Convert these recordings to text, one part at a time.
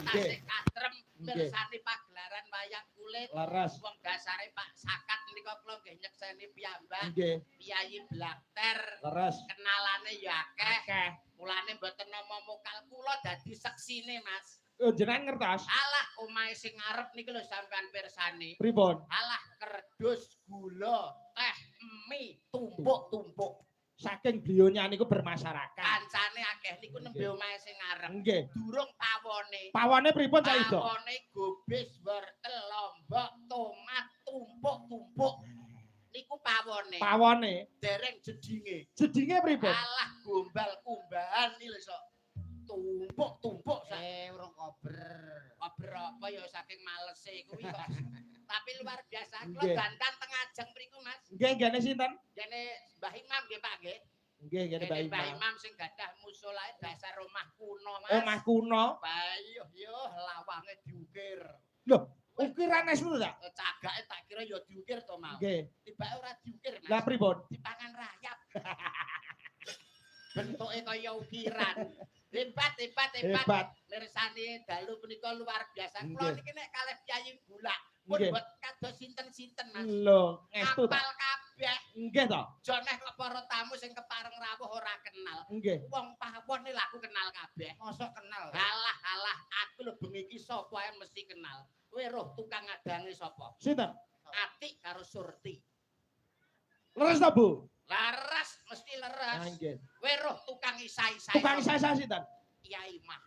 Tasih katrem Nggih. mirsani pagelaran wayang kulit. Leres. Wong dasare Pak Sakat menika kula nggih nyekseni piyambak, piyayi Blakter, Leres. Kenalane ya akeh. Akeh. Mulane mboten nama mokal kula dadi seksine, Mas. Oh, jenengan ngertos? Alah, omahe sing ngarep niku lho sampean pirsani. Pripun? Alah, kerdus, gula, teh, mie, tumpuk-tumpuk. Saking beliaunya niku bermasyarakat. Kancane akeh niku nembe omahe sing ngarep. Durung pawone. Pawone pripun, Cak Ido? Pawone gobis, wortel, lombok, tomat, tumpuk-tumpuk. Niku pawone. Pawone. Dereng jedinge. Jedinge pripun? Alah, gombal kumbahan iki lho sok. Tumpuk-tumpuk sak Eh, urung kober. Kober apa ya, saking malese kuwi kok. Tapi luar biasa kula dandan teng ajeng mriku, Mas. Nggih, nggene sinten? Jene Mbah Imam nggih, Pak, nggih. Nggih, nggene Mbah Jene Mbah Imam. Imam sing gadah musolae dasar omah kuno, Mas. Omah kuno. Bayoh yo lawange diukir. Lho, ukiran es lho ta? Cagake tak kira ya diukir to mau. Tibake ora diukir, Mas. Lah, pripun? Dipangan rayap. Bentuke kaya ukiran. Hebat, hebat, hebat. Hebat. Mirsani dalu punika luar biasa. Kula niki nek kalih piyayi Bulak pun Nggih. buat kados sinten-sinten, Mas. Lho, ngestu ta? Apal kabeh. Nggih to? Joneh kok para tamu sing kepareng rawuh ora kenal. Wong pawon iki lho aku kenal kabeh. Mosok kenal? Alah alah, aku lho bengi iki sapa ae mesti kenal. Kowe roh tukang ngadange sapa? Sinten? Atik karo Surti. Leres ta, Bu? Laras, mesti leres. Ah, nggih. Kowe roh tukang isai-isai. Tukang isa-isa sinten? Kyai Mah.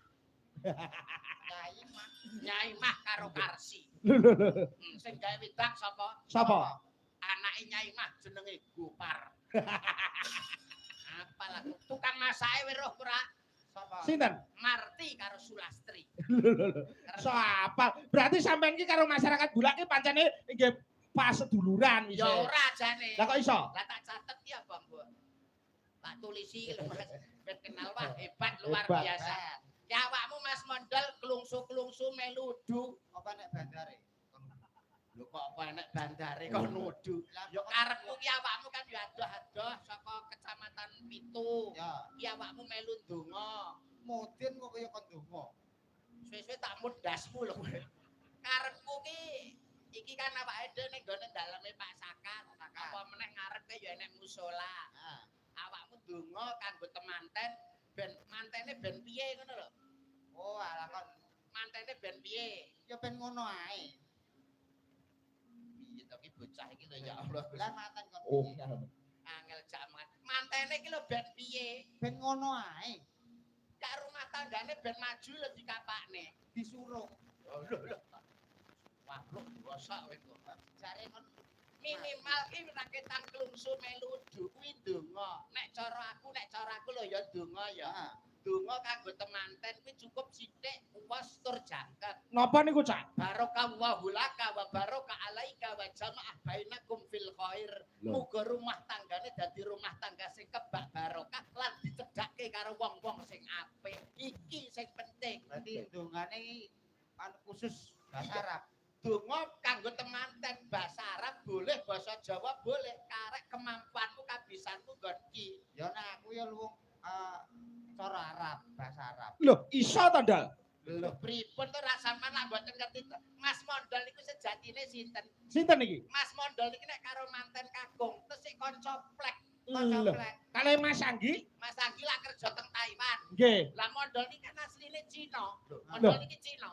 Kyai Mah. Nyai Mah karo Karsi. Lho lho lho. Sing gawe wedang sapa? Sapa? Anake Nyai Mah jenenge Gopar. Apalah tukang masake kowe roh ora? Sapa? Sinten? Marti karo Sulastri. Lho lho lho. Sapa? Berarti sampean ki karo masyarakat Bulak ki pancene nggih pas seduluran Ya wis. Ora jane. Lah, kok iso? Lah, tak catet ya, Bang, Bu. Tak tulisi lho, Mas. Ben kenal, wah hebat, luar Hebat. biasa. Ya awakmu, Mas Mondol, klungsu-klungsu melu udu. Apa nek bandare? Lho, kok apa enek bandare kok nudu? Lah, Ya karepku ki awakmu kan ya adoh-adoh saka Kecamatan Pitu. Ya, Ki awakmu melu ndonga. Mudin kok kaya kon donga. Suwe-suwe tak mudasmu lho kowe. Karepku ki iki kan awake dhewe ning gone daleme Pak Sakat. Sakat. Apa meneh ngarepe ya enek musala. Nah, Awakmu ndonga kanggo temanten ben mantene ben piye ngono lho. Oh, alah kon Mantene ben piye? Ya ben ngono ae. Piye to ki bocah iki lho, ya Allah. Lah, manten kon Oh. piye? Angel jaman. Mantene iki lho ben piye? Ben ngono ae. Kak, rumah tanggane ben maju lho dikapakne. Disuruh. Oh, lho lho. Wah, lho rosak kowe kok. Jare kon Minimal ki raketang klungsu melu udu kuwi ndonga. Nek cara aku lho ya ndonga ya. Heeh. Donga kanggo temanten kuwi cukup sithik, uwas tur jangkep. Napa niku, Cak? Barakallahu laka wa baraka alaika wa jamaah bainakum fil khair. Lho. Muga rumah tanggane dadi rumah tangga sing kebak barokah lan dicedhake karo wong-wong sing apik. Iki sing penting. Berarti dongane iki kan khusus bahasa Arab. Donga kanggo temanten bahasa Arab boleh, bahasa Jawa boleh, karek kemampuanmu, kabisanmu nggon ki. Ya nek aku ya luwung cara Arab, bahasa Arab. Lho, iso to, Ndal? Lho, pripun to ra sampean lak mboten ngerti to? Mas Mondol niku sejatine sinten? Sinten iki? Mas Mondol niki nek karo manten kakung tesih kanca plek. Kanca Lho. plek. Kalih Mas Anggi? Mas Anggi lak kerja teng Taiwan. Nggih. Lah, Mondol niki kan asline Cina. Mondol niki Cina.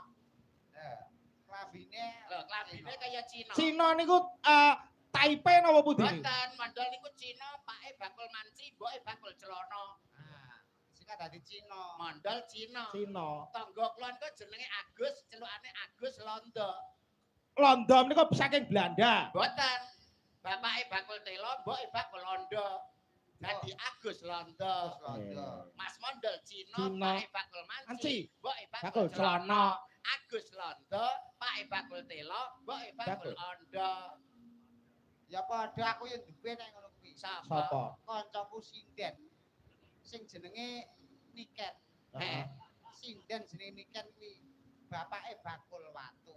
Eh, klambine Lho, klambine kaya Cina. Cina niku Taipei napa pundi? Mboten, Mondol niku Cina, pake bakul manci, mboke bakul celana. Ah, sing dadi Cina. Mondol Cina. Cina. Tangga kula niku jenenge Agus, celukane Agus Londo. Londo niku saking Belanda. Mboten. Bapake bakul telo, mboke bakul londo. Dadi Agus Londo. Agus Londo. Mas Mondol Cina, Cina. pake bakul manci, Manci. mboke Bakul bakul celana. Agus Londo, pake bakul telo, mboke bakul Bakul. ondo. Ya padha, aku ya duwe nek ngono kuwi. Sapa? Sapa? Kancaku sinden. Sing jenenge Niken. Heeh. Sinden jenenge Niken kuwi bapake bakul watu.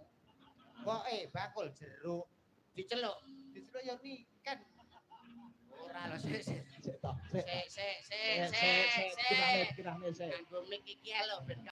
Mboke bakul jeruk. Diceluk. Diceluk ya Niken. Ora lho, sik sik. Sik to. Sik. Sik sik sik Sik sik sik sik. sik. Kirane kirane sik. Nganggo mic iki lho ben.